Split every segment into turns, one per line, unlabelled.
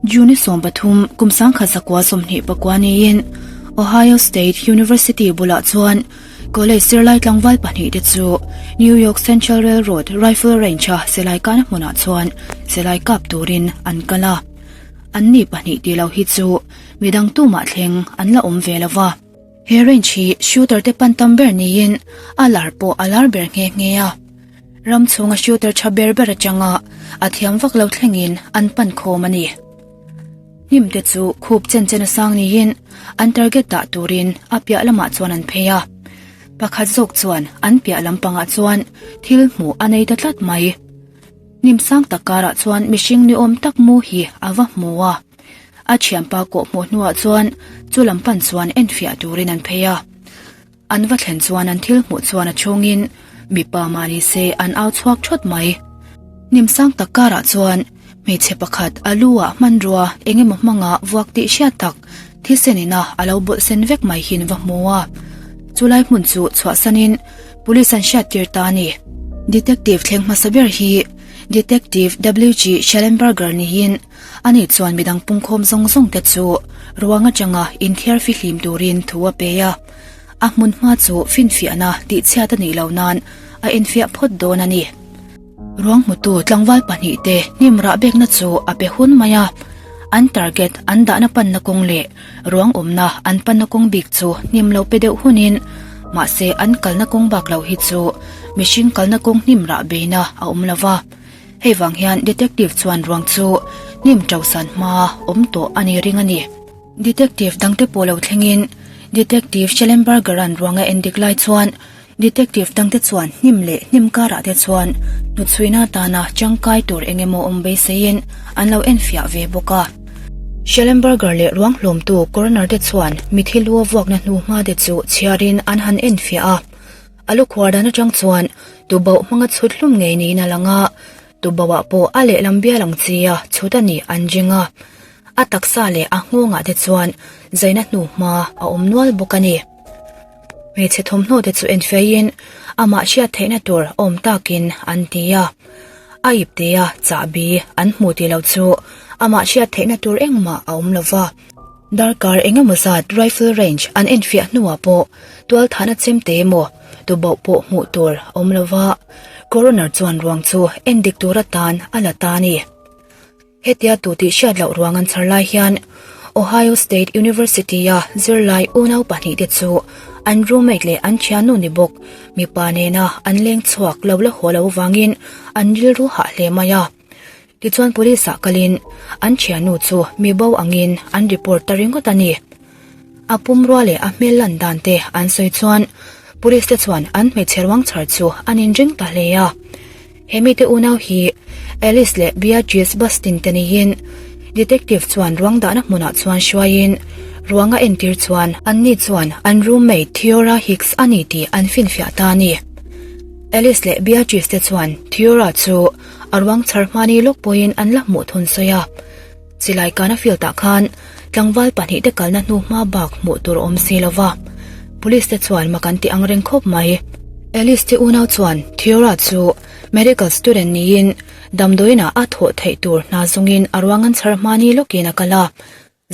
June 13 kum 1929 niin Ohio State University bulah chuan College zirlai tlangval pahnihte chu New York Central Railroad Rifle Range-a silai kahna hmunah chuan silai kap turin an kal a. Anni pahnih tih loh hi chu midang tumah thleng an la awm ve lo va. He range hi shooter te pan tam ber niin a lar pawh a lar ber nghe nghe a. Ram chhunga shooter tha ber ber atanga a thiam vak lo thlengin an pan khawm a ni. Hnim te chu khup chen chen a sang niin an target dah turin a piah lamah chuan an phei a. Pakhat zawk chuan an piah lampangah chuan thil hmuh a nei ta tlat mai. Hnim sang tak karah chuan mihring ni awm tak mu hi a va hmu a. A thianpa kawh hmuh hnuah chuan chu lam pan chuan enfiah turin an phei a. An va thlen chuan an thil hmuh chuan a chhungin mipa mah ni se an au chhuak thawt mai. Hnim sang tak karah chuan hmeichhe pakhat a lu ah hmanrua eng emaw hmanga vuak tih hriat tak thisen ina a lo bawlh sen vek mai hian va hmu a. Chulai hmun chu chhuahsanin Police an hriat tir ta a ni. Detective thleng hmasa ber hi Detective WG Schellenberger niin ani chuan midang pungkhawm zawng zawng te chu ruang atanga inthiar fihlim turin thu a pe a. A hmun hma chu finfiahna tihchhiat a nih loh nan a enfiah phawt dawn a ni. Ruang hmutu tlangval pahnihte hnim rah bekna chu a pe hun mai a. An target an dahna panna kawng leh ruang awmna an panna kawng bik chu hnim lo pe deuh hunin mahse an kalna kawng bak lo hi chu mihring kalna kawng hnim rah beina a awm lo va. Hei vang hian detective chuan ruang chu hnim ṭosan hmaa awm tawh a ni ring a ni. Detective dangte pawh lo thlengin Detective Schellenberger-a'n ruang a endik lai chuan Detective dangte chuan hnim leh hnim karah te chuan hnuchhuina atana tangkai tur eng emaw awm beiseiin an lo enfiah ve bawk a. Schellenberger leh ruang hlawmtu coroner te chuan mithi lu a vuakna hnu hma te chu chhiarin an han enfiah a. A lukhuar dan atang chuan tubauh hmanga chhut hlum ngei niin a lang a, tubauhah pawh a lehlam bial ang chi a chhut a nih an ring a. A taksa leh a nghawngah te chuan zaina hnu hma a awm nual bawk a ni. Hmeichhe thawmhnaw te chu enfeiin amah hriat theihna tur awm takin an ti a. A iptea chahbi an hmu tih loh chu amah hriat theihna tur engmah a awm lo va. Darkar engemaw zat rifle range an enfiah hnuah pawh tualthahna chemte emaw tubauh pawh hmuh tur a awm lo va, coroner chuan ruang chu endik tur atan a la ta a ni. Hetia tu tih hriat loh ruang an chhar lai hian Ohio State University-a zirlai unau pahnihte chu an roommate leh an thiannu ni bawk mipa nena an leng chhuak lo la haw lo vangin an rilru hah hle mai a. Tichuan police-ah kalin an thiannu chu mi bo angin an report ta ringawt a ni. A pumrua leh a hmel lan dan te an sawi chuan police te chuan an hmeichhe ruang chhar chu an inring ta hle a. He mite unau hi Alice leh Beatrice Bustin te niin Detective chuan ruang dahna hmunah chuan hruaiin ruang a entir chuan anni chuan an roommate Theora Hicks a ni tih an finfiah ta a ni. Alice leh Beatrice te chuan Theora chu a ruang chhar hmani lawk pawhin an la hmuh thun sawi a. Silai kana field ah khan tlangval pahnihte kalna hnu hma bak hmuh tur awm si lo va, police te chuan mak an ti ang reng khawp mai. Alice te unau chuan Theora chu medical student niin damdawiinah a thawh theih tur hna zawngin a ruang an chhar hmani lawkin a kal a,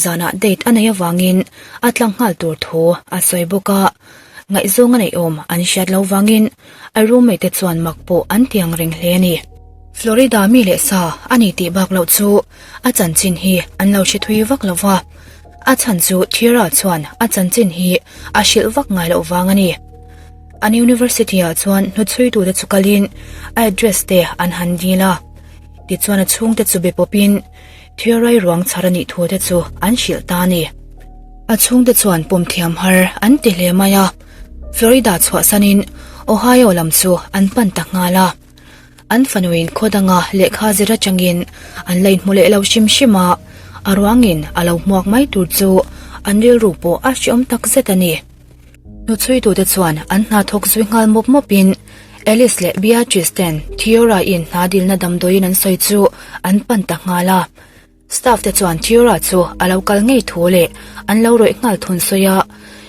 zanah date a neih avangin a tlang nghal tur thu a sawi bawk a, ngaihzawng a neih awm an hriat lo vangin a roommate te chuan mak pawh an ti ang reng hle a ni. Florida mi leh sa a ni tih bak loh chu a chanchin hi an lo hre thui vak lo va, a chhan chu Thira chuan a chanchin hi a hrilh vak ngai loh vang a ni. An university ah chuan hnuchhuitute chu kalin a address te an han dil a, tichuan a chhungte chu be pawpin Thirai ruang chhar a nih thu te chu an hrilh ta a ni. A chhungte chuan pawm thiam har an ti hle mai a, Florida chhuahsanin Ohio lam chu an pan ta nghal a. An fanuin khaw danga lehkha zir atangin an la inhmu leh lo hrim hrim a, a ruangin a lo hmuak mai tur chu an rilru pawh a hreawm tak zet a ni. Hnuchhuitute chuan an hna thawk zui nghal mawp mawpin Alice leh Beatrice ten Theora-in hna dilna damdawiin an sawi chu an pan ta nghal a. Staff te chuan Theora chu a lo kal ngei thu leh an lo rawih nghal thun sawi a,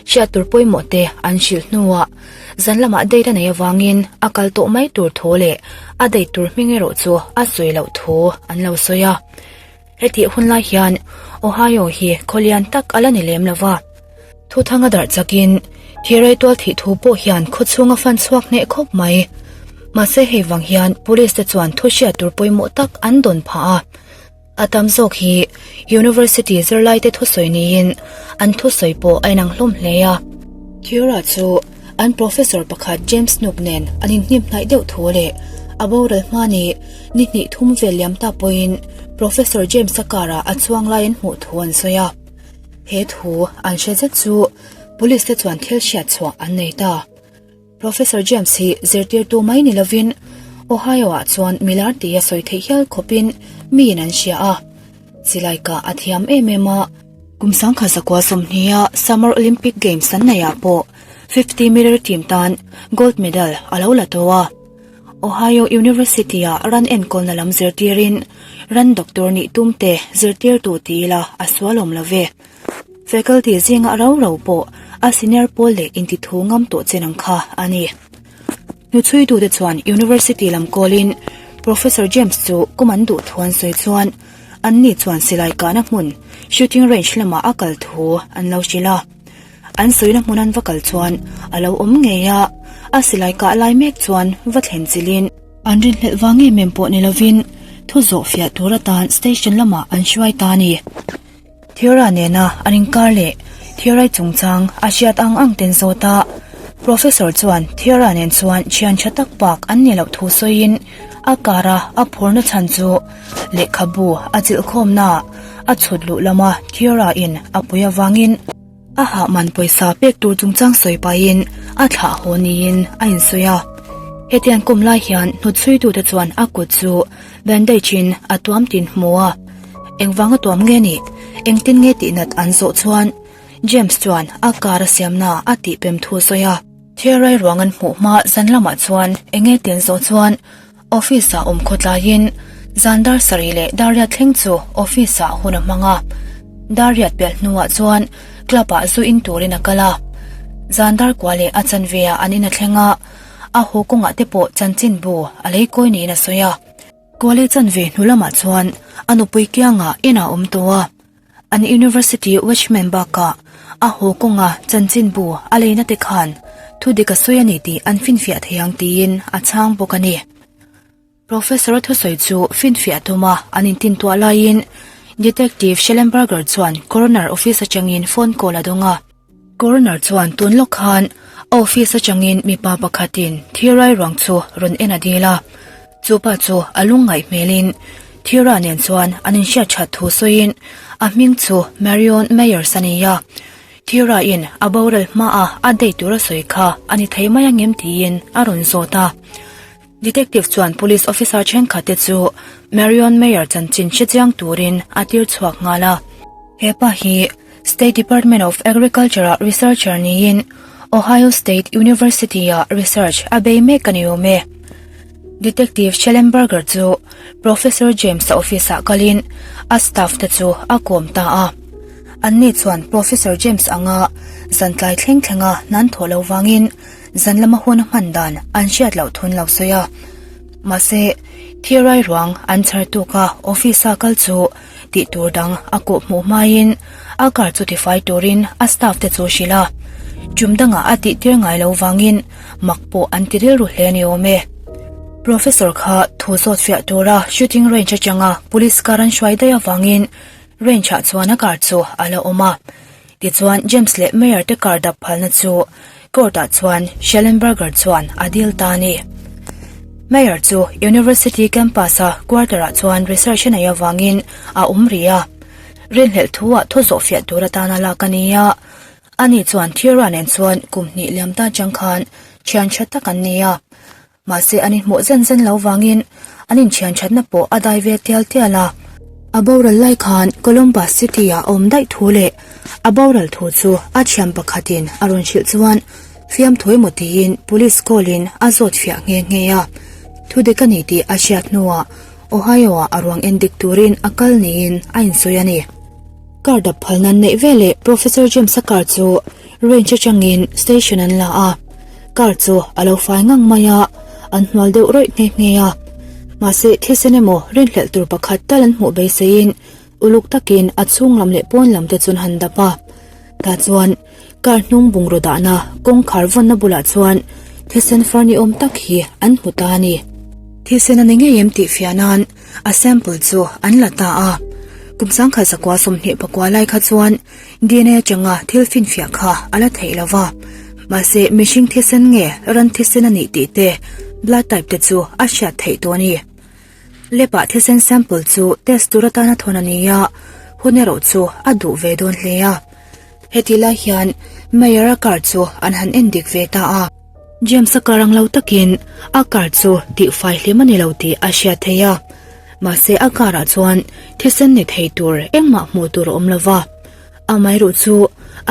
hriat tur pawimawh te an hrilh hnuah zan lamah date a nei avangin a kal tawh mai tur thu leh a date tur hming erawh chu a sawi loh thu an lo sawi a. Hetih hun lai hian Ohio hi khaw lian tak a la ni lem lo va. Thuthang a darh chakin thirei tual thih thu pawh hian khaw chhung a fan chhuak hneh khawp mai. Mahse hei vang hian police te chuan thu hriat tur pawimawh tak an dawn phah a. A tam zawk hi University zirlaite thusawi niin an thusawi pawh a inang hlawm hle a. Theora chu an professor pakhat James Snook nen an inhnim hnaih deuh thu leh a boral hma ni ni hnih thum vel liam ta pawhin Professor James-a car-ah a chuang lai an hmuh thu an sawi a. He thu an hre zet chu police te chuan thil hriat chhuah an nei ta. Professor James hi zirtirtu mai ni lovin Ohio-ah chuan milar tia sawi theih hial khawpin miin an hria a. Silai kah a thiam em em a. Kum sangkhat zakua sawmhnia Summer Olympic Games an neihah pawh 50 meter team tan gold medal a lo la tawh a. Ohio University-ah ran enkawlna lam zirtirin ran doctor nih tumte zirtirtu ti ila a sual awm lo ve. Faculty zinga rau rau pawh a senior pawl leh intithu ngam tawh chen ang kha a ni. Hnuchhuitute chuan University lam kawlin Professor James chu kum an duh thu an sawi chuan anni chuan silai kahna hmun shooting range lamah a kal thu an lo hrilh a. An sawina hmun an va kal chuan a lo awm ngei a, a silai kah lai mek chuan va thlen chilhin an rinhlelh vang em em pawh ni lovin thu zawh fiah tur atan station lamah an hruai ta a ni. Theora nena an inkar leh Theorai chungchang a hriat ang ang ten zawt a, Professor chuan Theora nen chuan thian tha tak bak an ni loh thu sawiin a kara a phurna chhan chu lehkhabu a chilhkhawmna a chhut luh lama Theora in a pui avangin a hah man pawisa pek tur chungchang sawi pahin a thlah haw niin a insawi a. Hetiang kum lai hian hnutchhuitute chuan a kut chu bandage in a tuam tin hmu a. Engvanga tuam nge nih? Engtin nge tih nat an zawh chuan James chuan a car a siamna a tih pem thu a sawi a. Thiarai ruang an hmuh hma zan lamah chuan enge tih an zawh chuan Office ah awm khaw tlaiin zan dar sarih leh dar riat thleng chu office ah hun a hmang a. Dar riat pial hnuah chuan club ah zu in turin a kal a. Zan dar kua leh a chanve ah an in a thleng a, a haw kawngah te pawh chanchinbu a lei kawi niin a sawi a. Kua leh chanve hnu lamah chuan a nupui kiangah inah a awm tawh a. An University watchman bakah a haw kawnga chanchinbu a leina te khan thu dik a sawi a ni tih an finfiah thei ang tiin a chhang bawk a ni. Professor-a thusawi chu finfiah tuma an intintuah laiin Detective Schellenberger chuan Coroner office atangin phone call a dawng a. Coroner chuan tun lawk khan a office atangin mipa pakhatin Thirai ruang chu rawn en a dil a, chupa chu a lungngaih hmelin Thira nen chuan an inhriat that thu sawiin a hming chu Marion Meyers a ni a, Thira in a boral hmaah a date tur a sawi kha a ni thei mai angem tiin a rawn zawt a. Detective chuan police officer thenkhat te chu Marion Meyer chanchin hrechiang turin a tir chhuak nghal a. He pa hi State Department of Agriculture ah researcher niin Ohio State University ah research a bei mek a ni awm e. Detective Schellenberger chu Professor James-a office ah kalin a staff te chu a kawm ta a. Anni chuan Professor James anga zan tlai thleng thlenga hnan thawh lo vangin zan lama hun a hman dan an hriat loh thun lo sawi a. Mahse, Thirai ruang an chhar tuk a office a kal chu tih tur dang a kawh hmuh hmaiin a car chu tifai turin a staff te chu hrilh a. Tum dangah a tih tir ngai lo vangin mak pawh an ti rilru hle ni awm e. Professor kha thu zawt fiah tura shooting range atanga police car an hruai daih avangin range ah chuan a car chu a la awm a. Tichuan James leh Mayer te car dap phalna chu court ah chuan Schellenberger chuan a dil ta a ni. Mayer chu University campus a quarter ah chuan research a neih avangin a awm rih a. Rinhlelh thu ah thu zawh fiah tur atana lak a ni a. Ani chuan Thira nen chuan kum hnih liam ta chang khan thian tha tak an ni a. Mahse an inhmuh zen zen lo vangin an inthian thatna pawh a dai ve tial tial a. A boral lai khan Columbus City ah a awm daih thu leh a boral thu chu a thian pakhatin a rawn hrilh chuan fiamthu emaw tiin police call in a zawt fiah nghe nghe a. Thu dik a ni tih a hriat hnuah Ohio ah a ruang endik turin a kal niin a insawi a ni. Car dap phalna an neih veleh Professor James-a car chu range atangin station an la a. Car chu a lo fai ngang mai a, an hnual deuh rawih nghe nghe a. Mahse thisen emaw rinhlelh tur pakhat tal an hmuh beiseiin. Uluk takin a chhung lam leh pawn lam te chuan han dap a, tah chuan car hnung bungraw dahna kawngkhar vawnna bulah chuan thisen far ni awm tak hi an hmu ta a ni. Thisen a ni ngei em tih fiah nan a sample chu an la ta a, kum sangkhat zakua 29 lai kha chuan DNA atanga thil finfiah kha a la theih lo va, mahse mihring thisen nge ran thisen a nih tih te blood type te chu a hriat theih tawh a ni. Lab-ah thisen sample chu test tur atana thawn a ni a, hun erawh chu a duh ve dawn hle a. Heti lai hian Mayor-a car chu an han en dik ve ta a. James-a car ang lo takin a car chu tihfai hlim a ni lo tih a hriat theih a, mahse a car-ah chuan thisen ni thei tur engmah hmuh tur a awm lo va. Amaherawh chu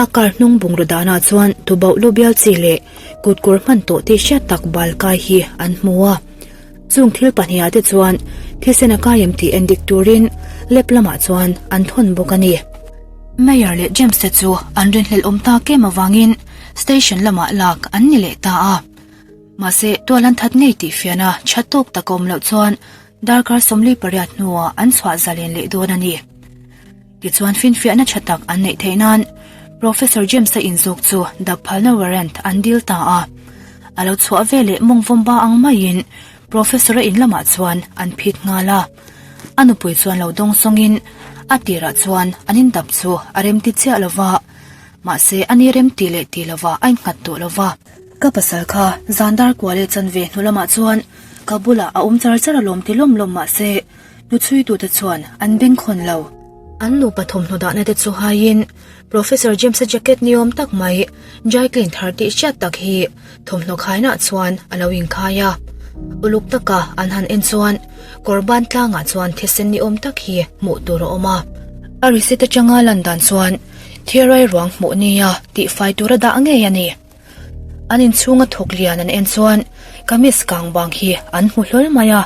a car hnung bungraw danah chuan tubauh lu bial chi leh kutkawr hman tawh tih hriat tak bal kai hi an hmu a. Chung thil pahniha te chuan thisen a kai em tih endik turin lab lamah chuan an thawn bawk a ni. Mayor leh James te chu an rinhlelh awm tak em avangin station lamah lak an ni leh ta a. Mahse tual an that ngei tih fiahna tha tawk tak a awm loh chuan darkar 48 hnuah an chhuah zalen leh dawn a ni. Tichuan finfiahna tha tak an neih theih nan Professor James-a inzawk chu dap phalna warrant an dil ta a. A lo chhuah ve leh mawng vawmba ang maiin Professor-a in lamah chuan an phit nghal a. A nupui chuan lo dawng sawngin a tirah chuan an indap chu a remti chiah lo va, mahse a ni remti leh ti lova a innghat tawh lo va. Ka pasal kha zan dar kua leh chanve hnu lamah chuan ka bulah a awm char char alawm ti lawm lawm mahse Hnuchhuitute chuan an bengkhawn lo. An nupa thawmhnaw dahna te chu haiin Professor James-a jacket ni awm tak mai dry clean thar tih hriat tak hi thawmhnaw khainaah chuan a lo inkhai a. Uluk taka an han en chuan kawr ban tlangah chuan thisen ni awm tak hi hmuh tur a awm a. A receipt atanga lan dan chuan Theory ruang hmuh nia tihfai tura dah ngei a ni. An inchhunga thawk lian an en chuan kamis kang bang hi an hmu hlawl mai a.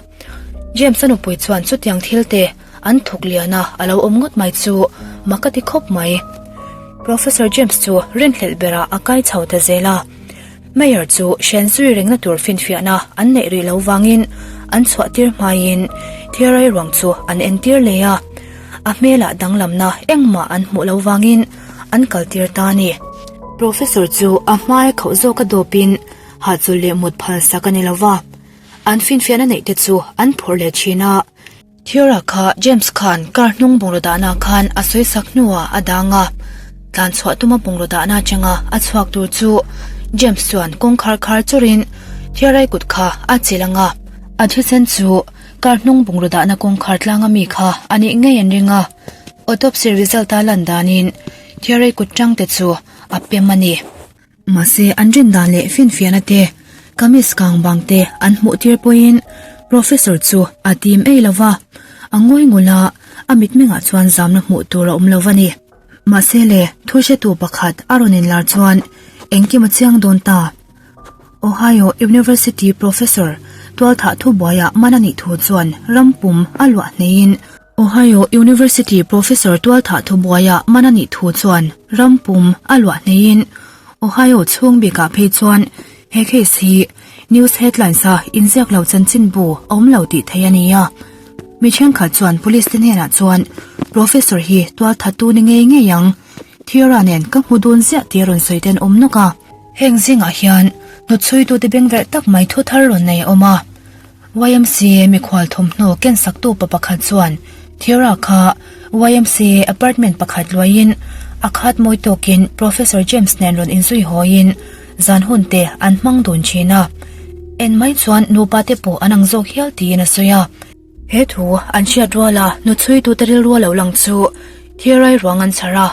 James-a nupui chuan chutiang thil te an thawk lian a a lo awm ngawt mai chu mak a ti khawp mai. Professor James chu rinhlelh berah a kai chho ta zel a. Mayor chu hren zui rengna tur finfiahna an neih rih lo vangin an chhuah tir hmaiin Theory ruang chu an entir leh a. A hmelah danglamna engmah an hmuh lo vangin an kaltir ta a ni. Professor chu a hmaia khauh zawka dawpin hahchawlh leh mut phal sak a ni lo va, an finfiahna neih te chu an phawrh leh thin a. Theora kha James khan car hnung bungraw dahna khan a sawi sak hnuah a dang a, tlan chhuah tuma bungraw dahna atanga a chhuak tur chu James chuan kawngkhar khar chawrin Theorai kut kha a chilh ang a, a thisen chu car hnung bungraw dahna kawngkhar tlanga mi kha a nih ngei an ring a. Autopsy result a lan danin Theory kut tang te chu a pem a ni. Mahse an rin dan leh finfiahna te, kamis kang bang te an hmuh tir pawhin Professor chu a tim ei lo va, a ngawi ngul a, a mitmengah chuan zamna hmuh tur a awm lo va ni. Mahse le, thu hretu pakhat a rawn inlar chuan engkim a chiang dawn ta. Ohio University Professor tualthah thubuaiah man a nih thu chuan ram pum a luah hneihin, Ohio University Professor tualthah thubuaiah man a nih thu chuan ram pum a luah hneihin Ohio chhung bikah phei chuan he case hi news headlines a inziak lo chanchinbu a awm lo tih theih a ni a. Mi thenkhat chuan police te hnenah chuan Professor hi tualthattu ni ngei ngei ang, Theora nen ka hmu dun ziah tih a rawn sawi te an awm nawk a. Heng zingah hian hnutchhuitute bengverh tak mai thu thar rawn nei a awm a. YMCA mikhual thawmhnaw kensaktu pa pakhat chuan Theora kha YMCA apartment pakhat luaiin a khat mawi tawkin Professor James nen rawn inzui hawiin zan hun te an hmang dun thin a. En mai chuan nupa te pawh an ang zawk hial tiin a sawi a. He thu an hriat ruala hnuchhuitute rilru lo lang chu Theorai ruang an chhar a,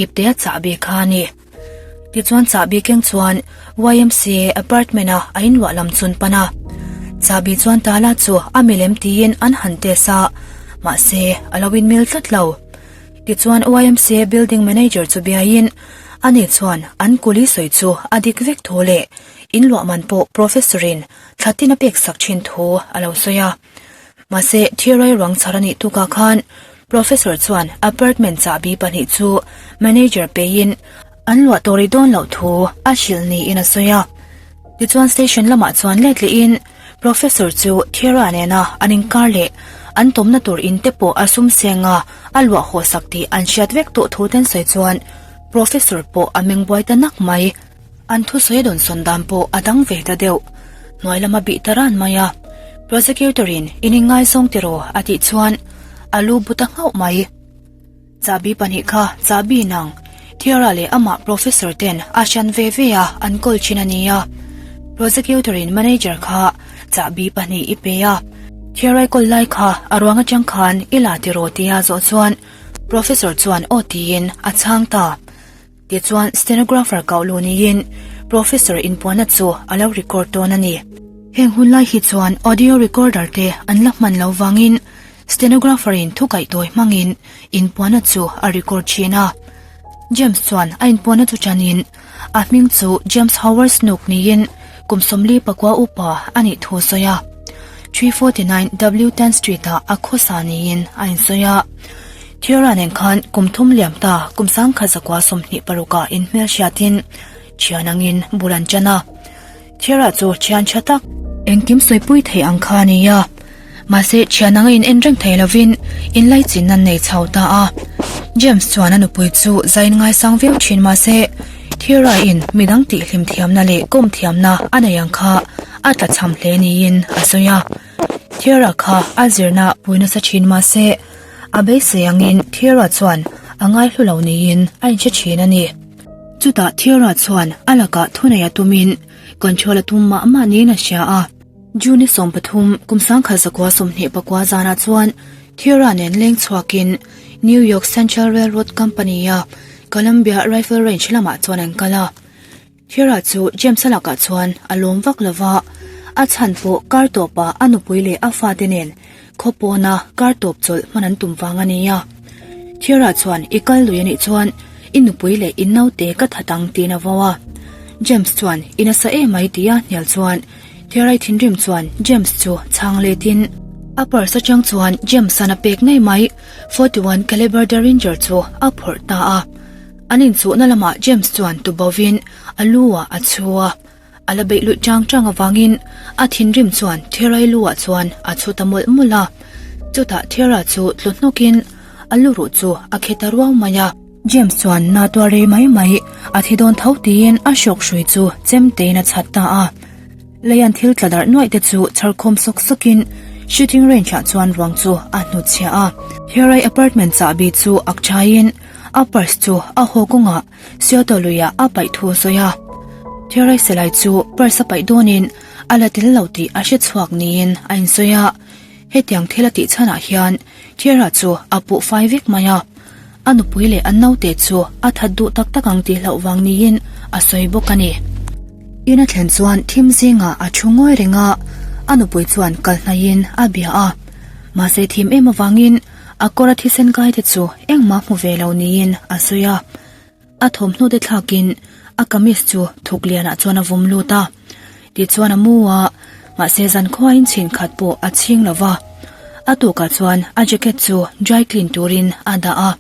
ipte a chahbi kha a ni. Tichuan chahbi keng chuan YMCA apartment a a inluah lam chun pan a. Chahbi chuan tala chu a milem tiin an han test a, mahse a lo inmil tlat lo. Tichuan YMCA building manager chu biaiin ani chuan an kuli sawi chu a dik vek thu leh inluah man pawh professor in thla tin a pek sak thin thu a lo sawi a. Mahse Thirai ruang chhar a nih tukah khan Professor chuan apartment chahbi pahnih chu manager peiin an luah tawh rih dawn loh thu a hrilh niin a sawi a. Tichuan station lamah chuan let lehin. Professor chu Thira nena an inkar leh an tawmna tur in te pawh a sum seng a, a luah haw sak tih an hriat vek tawh thu ten sawi chuan Professor pawh a meng buai ta nak mai. An thusawi a dawnsawn dan pawh a dang ve ta deuh. Hnuai lama bih ta ran mai a. Prosecutor in in inngaizawng tiraw a tih chuan a lu bu ta nghauh mai. Chahbi pahnih kha chahbi nang Thiara leh amah Professor ten a hran ve ve a an kawl thin a nia. Prosecutor in manager kha chahbi pahnih i pe a. Thiarai kawl lai kha a ruang atang khan i la tiraw tia zawh chuan Professor chuan aw tiin a chhang ta. Tichuan stenographer kauh luh niin Professor inpuanna chu a lo record dawn a ni. Heng hun lai hi chuan audio recorder te an la hman lo vangin stenographer in thu kaihtawi hmangin inpuanna chu a record thin a. James chuan a inpuanna chu chanin a hming chu James Howard Snook niin kum 44 upa a nih thu a sawi a. 349 W 10 Street ah a khawsa niin a insawi a. Thiara nen khan kum thum liam ta kum sangkhat zakua 26 ah inhmel hriatin thian angin bul an tan a. Thiara chu thian tha tak engkim sawipui thei ang kha a ni a. Mahse thian anga in en reng thei lovin inlaichin an nei chho ta a. James chuan a nupui chu zain ngaisang viau thin mahse Thiara in midang tihhlim thiamna leh kawm thiamna a nei ang kha a tlachham hle niin a sawi a. Thiara kha a zirna pui nasa thin mahse A beisei angin Thiara chuan a ngaihlu lo niin a inhre thin a ni. Chutah Thiara chuan a lakah thunei a tumin control a tum mah mah niin a hria a. June 13, kum 1924 zanah chuan Thiara nen leng chhuakin New York Central Railroad Company-a Columbia Rifle Range lamah chuan an kal a. Hera chu James-a lakah chuan a lawm vak lo va, a chhan pawh kar tawpah a nupui leh a fate nen khaw pawna kar tawp chawlh hman an tum vang a ni a. Hera chuan i kal lui a nih chuan i nupui leh i naute ka that ang tiin a vo a. James chuan i nasa em ai tia hnial chuan Hera-i thinrim chuan James chu chhang letin a purse atang chuan James-a'n a pek ngei mai 41 caliber derringer chu a phawrh ta a. An inchuhna lamah James chuan tubovin a lu ah a chhu a, a la beih luih chang chang avangin a thinrim chuan Thiarai lu ah chuan a chhu ta mawlh mawlh a. Chutah Thiara chu tlu hnawkin a lu ruh chu a khe ta ruau mai a. James chuan na tuar rei mai mai a thi dawn tho tiin a hrawk hrui chu chem tein a chhat ta a. Leian thil tla darh nuaih te chu chhar khawm sawk sawkin shooting range ah chuan ruang chu a hnutchhiah a. Thiarai apartment chahbi chu ak thaiin A purse chu a haw kawngah Seattle luiah a paih thu a sawi a. Theory silai chu purse a paih dawnin a la tel lo tih a hre chhuak niin a insawi a. Hetiang thil a tih chhanah hian Theory chu a puh fai vek mai a. A nupui leh a naute chu a that duh tak tak ang tih hlauh vang niin a sawi bawk a ni. In a thlen chuan thim zingah a thu ngawi reng a, a nupui chuan kal hnaihin a bia a. Mahse thim em avangin A kawra thisen kai te chu engmah hmu ve lo niin a sawi a. A thawmhnaw te thlakin a kamis chu thuk lianah chuan a vawm lut a. Tichuan a mu a, mahse zankhuain chhin khat pawh a chhing lo va. A tukah chuan a jacket chu dry clean turin a dah a,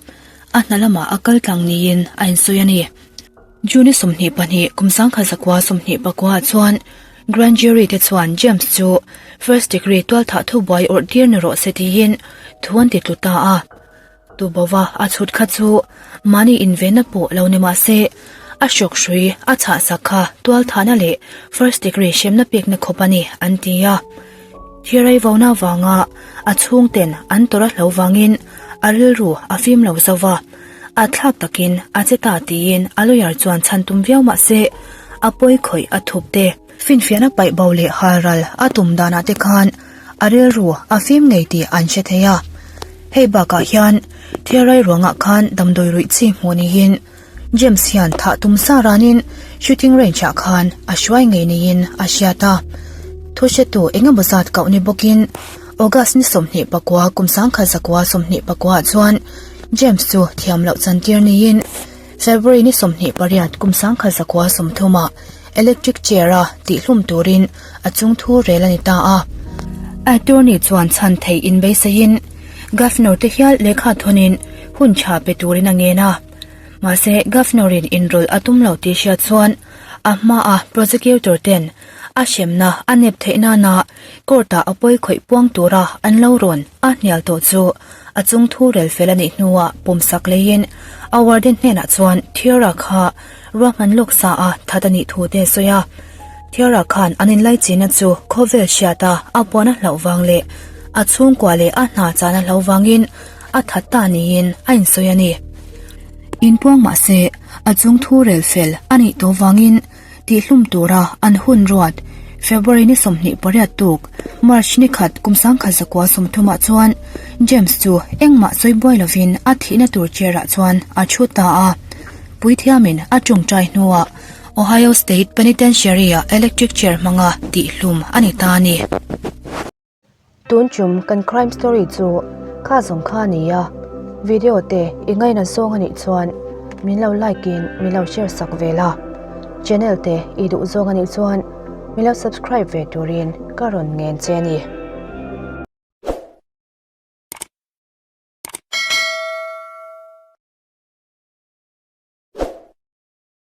a hna lamah a kal tlang niin a insawi a ni. June 22 kum 1929 ah chuan Grand Jury te chuan James chu first degree tualthah thubuai awrh tir ni rawh se tiin thu an ti tlu ta a. Tubova a chhut kha chu mahni invenna pawh lo ni mah se a hrawk hrui a chhah sak kha tualthahna leh first degree hremna pekna khawp a ni an ti a. Thirei vona vanga a chhungten an tawrh a hlo vangin a rilru a fim lo zo va. A thlak takin a che ta tiin a lawyer chuan chhan tum viau mah se a pawi khawih a thup te. Finfiahna paih bo leh hal ral a tum danah te khan a rilru a fim ngei tih an hre thei a. Hei bakah hian Thiarai ruangah khan damdawi ruih chi hmuh niin James hian thah tum sa ranin shooting range ah khan a hruai ngei niin a hriat a. Thu hretu eng emaw zat kauh ni bawkin August ni 29 kum 1929 ah chuan James chu thiam loh chantir niin February ni 28 kum 1930 ah electric chair a tihhlum turin a chung thu rel a ni ta a. Attorney chuan chhan theih inbeisaiin Governor te hial lehkha thawnin hun tha pe turin a ngen a. Mahse Governor-in inrawlh a tum lo tih hriat chuan a hmaa prosecutor ten. A hremna a nep theih nana court-ah a pawi khawih puang tura an lo rawn a hnial tawh chu a chung thu rel fel a nih hnuah pawmsak leiin a warden hnenah chuan Thiara kha ruahman lawk sa a that a nih thu te a sawi a. Thiara khan an inlaichinna chu khawvel hriata a puan a hlauh vang leh a chhungkua leh a hna chan a hlo vangin a that ta niin a insawi a ni. Inpuang mahse a chung thu rel fel a nih tawh vangin Tihhlum tura an hun ruat February ni 28 tuk March ni khat kum 1930 ah chuan James chu engmah sawi buai lovin a thihna tur chair ah chuan a thu ta a. Puithiamin a tawngtai hnuah Ohio State Penitentiary ah electric chair hmanga tihhlum a ni ta a ni. Tun chum kan crime story chu kha zawng kha a ni a, video te i ngaina zawng a nih chuan min lo like in min lo share sak ve la, channel te i duh zawng a nih chuan min lo subscribe ve turin ka rawn ngen che a ni.